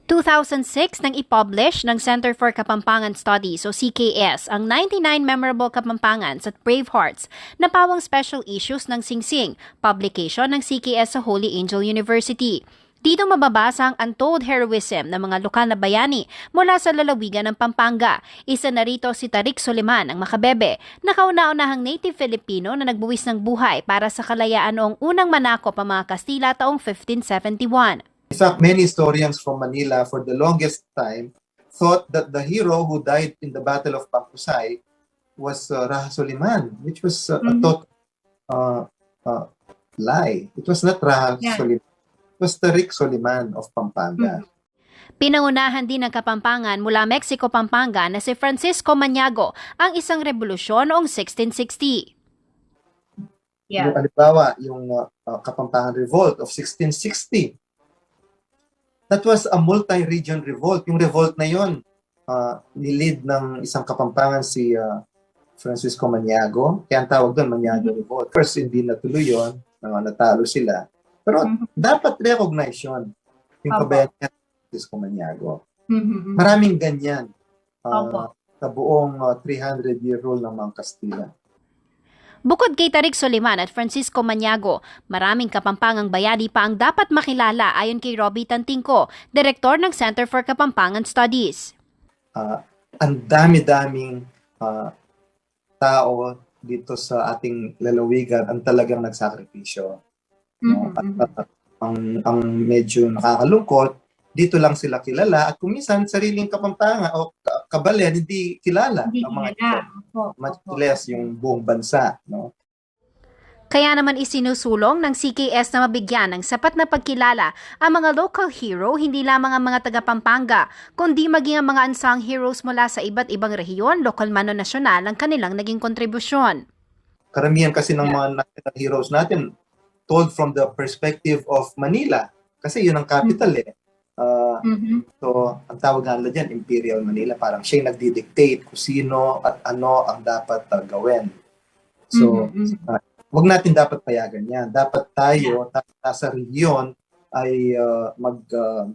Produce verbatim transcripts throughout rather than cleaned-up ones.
two thousand six nang i-publish ng Center for Kapampangan Studies o C K S ang ninety-nine Memorable Kapampangans at Bravehearts na pawang special issues ng Singsing, publication ng C K S sa Holy Angel University. Dito mababasa ang untold heroism ng mga lokal na bayani mula sa lalawigan ng Pampanga. Isa na rito si Tarik Soliman, ang makabebe na kauna-unahang native Filipino na nagbuwis ng buhay para sa kalayaan noong unang manakop ang mga Kastila taong fifteen seventy-one. In fact, many historians from Manila for the longest time thought that the hero who died in the Battle of Pangkusay was uh, Raha Soliman, which was uh, a Mhm. tot- uh, uh, lie. It was not Raha Yeah. Soliman. It was Tarik Soliman of Pampanga. Mhm. Pinangunahan din ng Kapampangan mula Mexico, Pampanga na si Francisco Maniago, ang isang rebolusyon noong sixteen sixty. Yeah. Yung halimbawa, yung uh, uh, Kapampangan Revolt of sixteen sixty. That was a multi-region revolt. Yung revolt na yon, uh, nilid ng isang Kapampangan si uh, Francisco Maniago. Kaya ang tawag doon, Maniago Revolt. First, hindi natuloy yon. Uh, natalo sila. Pero Mhm. dapat recognize yon. Yung Opo. kabayanihan ni Francisco Maniago. Mhm. Maraming ganyan. Opo. Uh, sa buong uh, three hundred year rule ng mga Kastila. Bukod kay Tarik Soliman at Francisco Maniago, maraming Kapampangang bayani pa ang dapat makilala ayon kay Robbie Tantingco, direktor ng Center for Kapampangan Studies. Uh, ang dami-daming uh, tao dito sa ating lalawigan ang talagang nagsakripisyo. Mhm, At, mhm. at ang, ang medyo nakakalungkot, dito lang sila kilala at kung minsan sariling Kapampangan o ka- kabalen hindi kilala Hindi ang mga kilala. ito. Opo, Much opo. less yung buong bansa. No? Kaya naman isinusulong ng C K S na mabigyan ng sapat na pagkilala ang mga local hero, hindi lamang ang mga taga Pampanga, kundi maging ang mga unsung heroes mula sa iba't ibang rehiyon, lokal man o nasyonal, ang kanilang naging kontribusyon. Karamihan kasi ng mga national heroes natin told from the perspective of Manila. Kasi yun ang capital eh. Uh, Mhm. so, ang tawag nga nila dyan, Imperial Manila. Parang siya yung nagdi-dictate kung sino at ano ang dapat uh, gawin. So, Mhm, mhm. uh, wag natin dapat payagan yan. Dapat tayo, ta- nasa rehiyon, ay uh, mag, uh,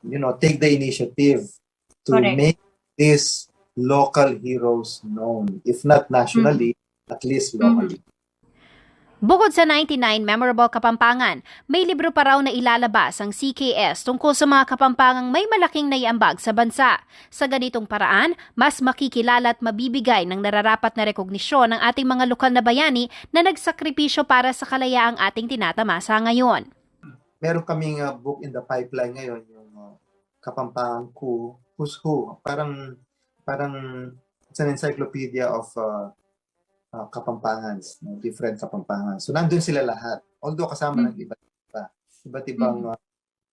you know, take the initiative to Correct. make these local heroes known. If not nationally, at least locally. Bukod sa ninety-nine Memorable Kapampangan, may libro pa raw na ilalabas ang C K S tungkol sa mga Kapampangang may malaking naiambag sa bansa. Sa ganitong paraan, mas makikilala at mabibigay ng nararapat na rekognisyon ang ating mga lokal na bayani na nagsakripisyo para sa kalayaang ating tinatamasa ngayon. Meron kaming uh, book in the pipeline ngayon, yung uh, Kapampangan Ku, Who's Who. Parang, parang it's an encyclopedia of uh, uh, Kapampangans, no? Different Kapampangans. So, nandun sila lahat. Although kasama ng iba't iba. Iba't ibang uh,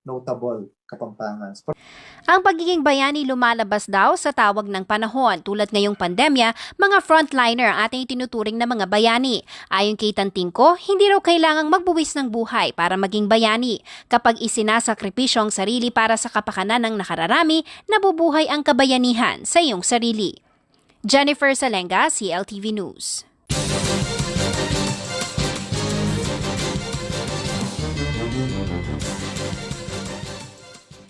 notable Kapampangans. Ang pagiging bayani lumalabas daw sa tawag ng panahon, tulad ngayong pandemya, mga frontliner ang ating tinuturing na mga bayani. Ayon kay Tantingco, hindi raw kailangang magbuwis ng buhay para maging bayani. Kapag isinasakripisyo ang sarili para sa kapakanan ng nakararami, nabubuhay ang kabayanihan sa iyong sarili. Jennifer Salenga, C L T V News.